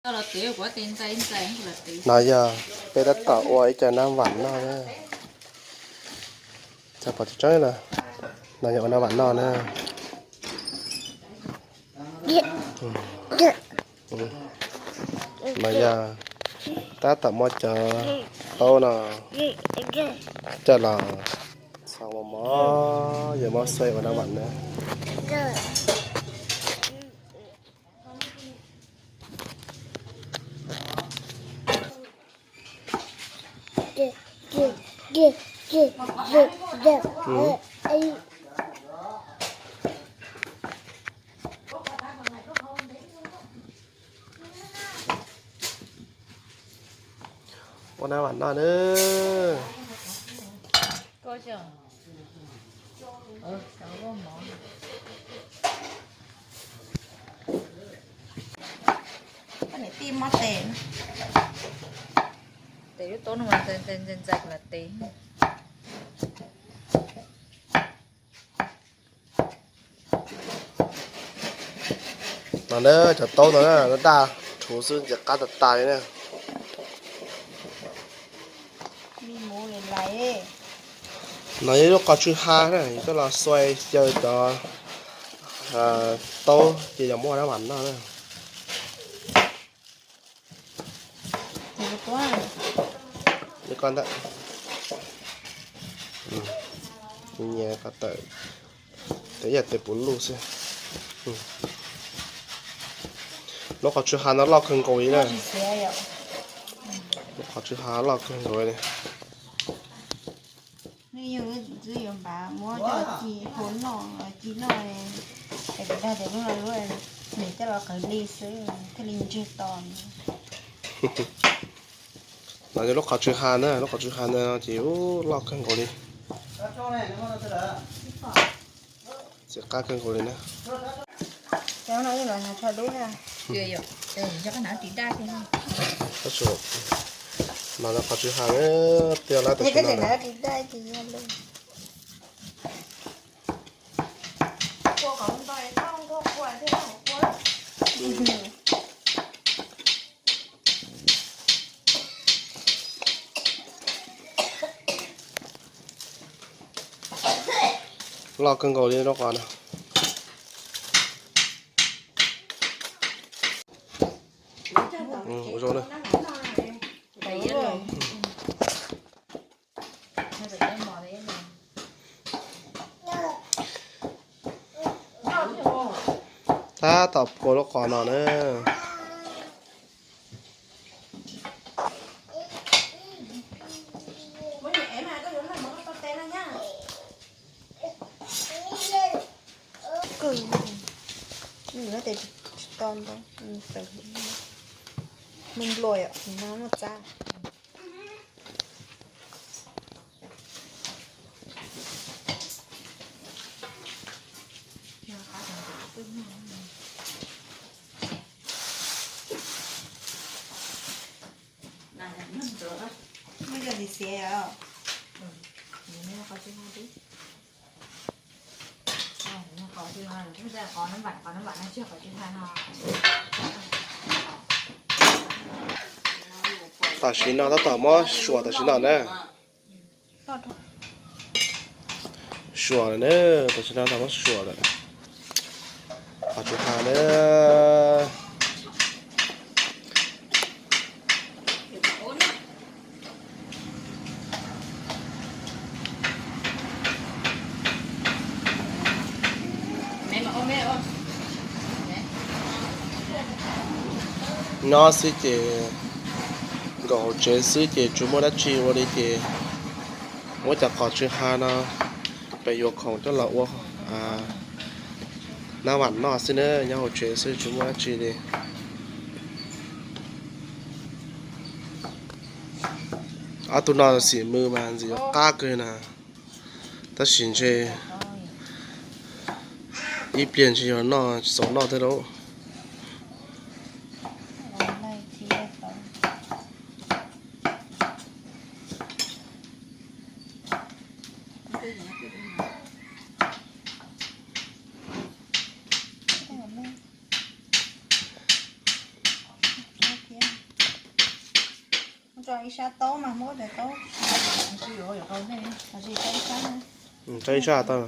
No yog peb tab tom ua ib co nab vam noj na. Txog pom tseeb tseeb na, no yog ua nab vam noj na. No yog tab tom muab cov taub no coj los txhoov mos mos, yuav muab xuav ua nab vam na. Ua nab vam noj na. Koj niam tij mob tes, tes lub taub no ntxais ntxais ntxais ntxais kom tes. No na, cov taub no na, daj rhuv xwb ntxim qab tas tas li na. No yog lub qos tsw ha na, coj los xuav xyaw cov taub ces yog muab ua nab vam noj na. Nyias qhov tawm, tes yam tes puv luj xwb. Lub qos tsw ha no loj kawg nkaus li na. Lub qos tsw ha loj kawg nkaus li. Nej yog twb yuav npav muab coj ci hu noj, ci noj es kuv dag tias lub no lub nws coj los qhwv li xwb thiaj li ntseg to. No yog lub qhov tsw ha na, lub qhov tsw ha na ces loj kawg nkaus li. Txiv qab kawg nkaus li na. No qhov tsw ha na, tiag lab tam sim no na. Loj kawg nkaus li lub qos no. Tab tom phua lub qos no na. Kawg, tes tsis to ntau, me nplua yom, no muaj txab. Muaj cov xiav xiav os. Tam sim no tab tom muab suam tam sim no na. Suam lawm na, tam sim no tab tom muab suam lawm. Qos tsw ha na. Nyob xwb ces nkaum hauv tsev xwb ces tsis muaj dab tsi ua li ces muab cov qos tsw ha no pem yuav khoom coj los ua nab vam noj xwb na, nyob hauv tsev xwb tsis muaj dab tsi li. Ob tug no xim mws mas ntxim qab kawg na, tab sis ntshe ib pliag ntshe yog noj tsis txaus noj thiab lauj. Tso ib sab taub mas muab cov taub. Tso ib sab tau.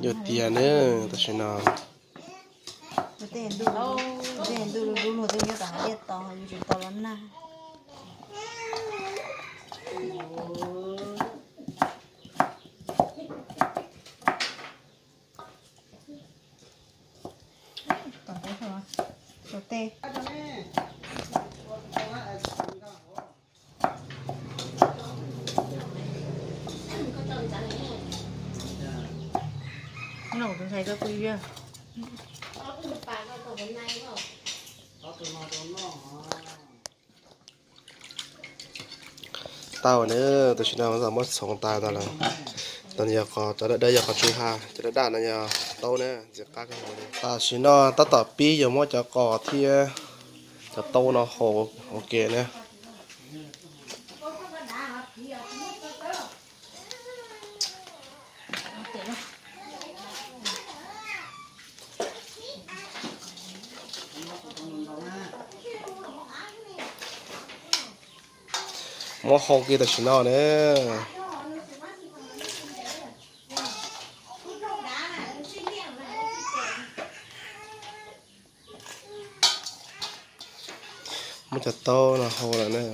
Yus tiag na, tam sim no. Tej ntuj lub luag tej nyob tom hav liaj tod yus tsis tau los nag. Tau na, tam sim no muab txhoov tas tag lawm. Cov dawb dawb yog qhov tsw ha, cov daj daj no yog taub na, ntxim qab kawg nkaus li. Tam sim no tab tom pib yuav muab cov qos thiab cov taub no hau ua ke na. Muab hau kiag tam sim no na. Muab cov taub no hau lawm na.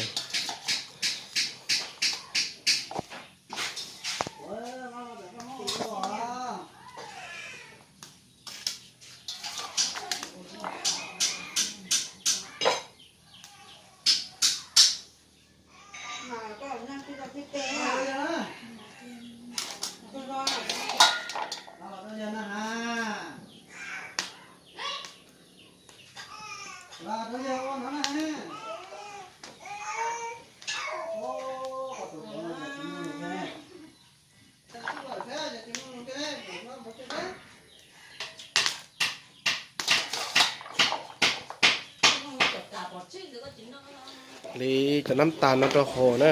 Li cov nab tas no rau hauv na.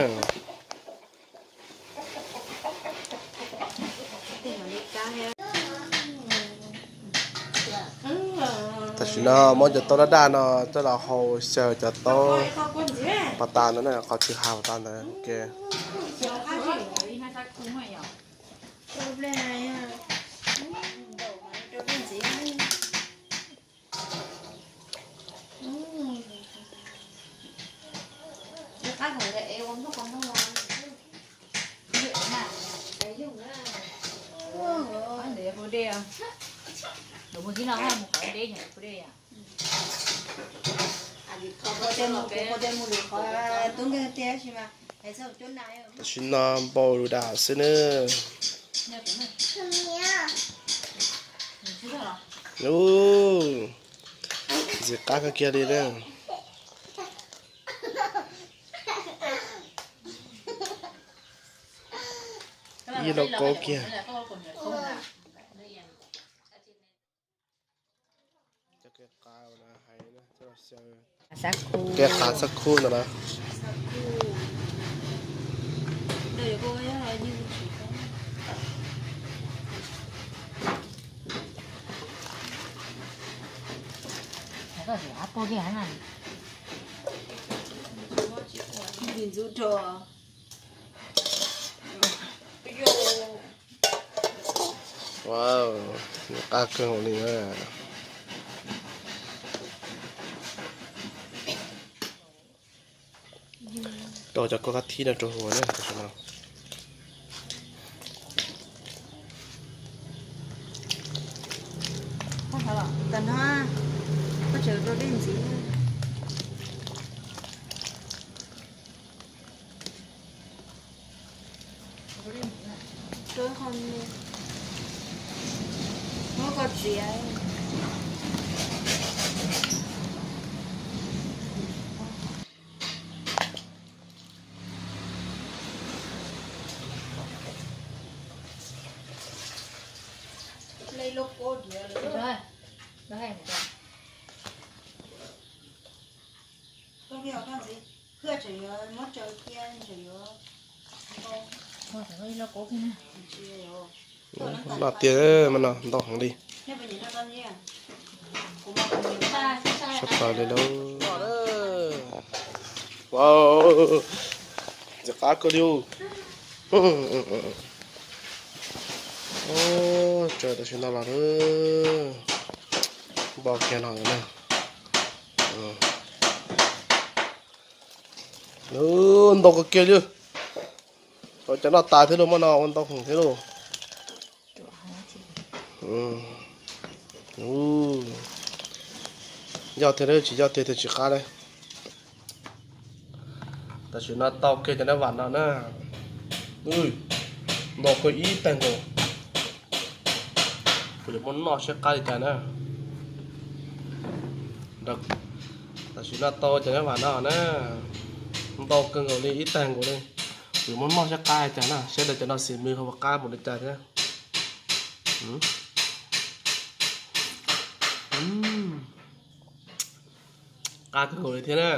Tam sim no muab cov taub daj daj no coj los hau xyaw cov taub pas tas no na, qhov tsw ha pas tas ntawd. Tam sim no npau lus dam xwb na. Ub, ntxim qab kawg kiag li na. Ib lauj kaub kiag. Kev qav xab khub no na. Wow, qab kawg nkaus li na. Rau cov kua kab thib no rau hauv na, tam sim no. Tam no, koj tseem rau dej ntxiv. Muab koj txiav. Noj tiag mas no ntau heev li. Sab plaws li lauj. Wow, ntxim qab kawg li. Tsaws tam sim no los npau kiag no na. Ntau kawg kiag li. Cov noj tas thiab lauj, mas no ua ntau heev thiab lauj. Yog tiag, tsis yog tiag tiag tsis qab li. Tam sim no tau kiag cov nab vam no na. Ntau kawg ib tag nkaus. Kuv yuav muab noj saib qab li cas na. Tam sim no tau cov nab vam no na, ntau kawg nkaus li ib tag nkaus li. Kuv yuav muab noj saib qab li cas na, saib cov no xim mws ho ua qab mus li cas thiab. Qab kawg nkaus li thiab na.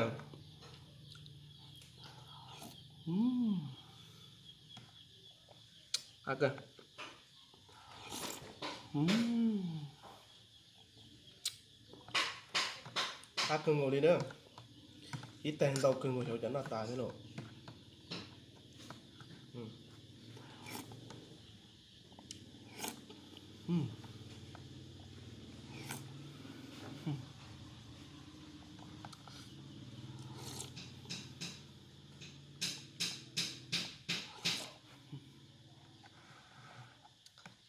Qab kawg. Qab kawg nkaus li na. Ib tag ntau kawg nkaus, xyov cas noj tas thiab lauj.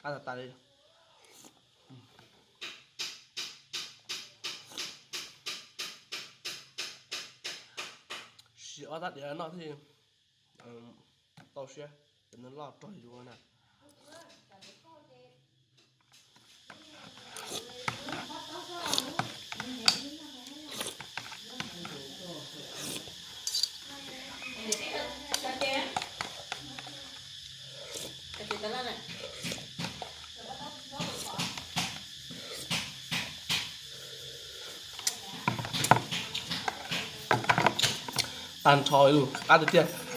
Qab tas tas li. Siv ob tab diav noj thiaj tau siab, cov nws loj rog yuav na. Tag nrho li, qab tiag tiag.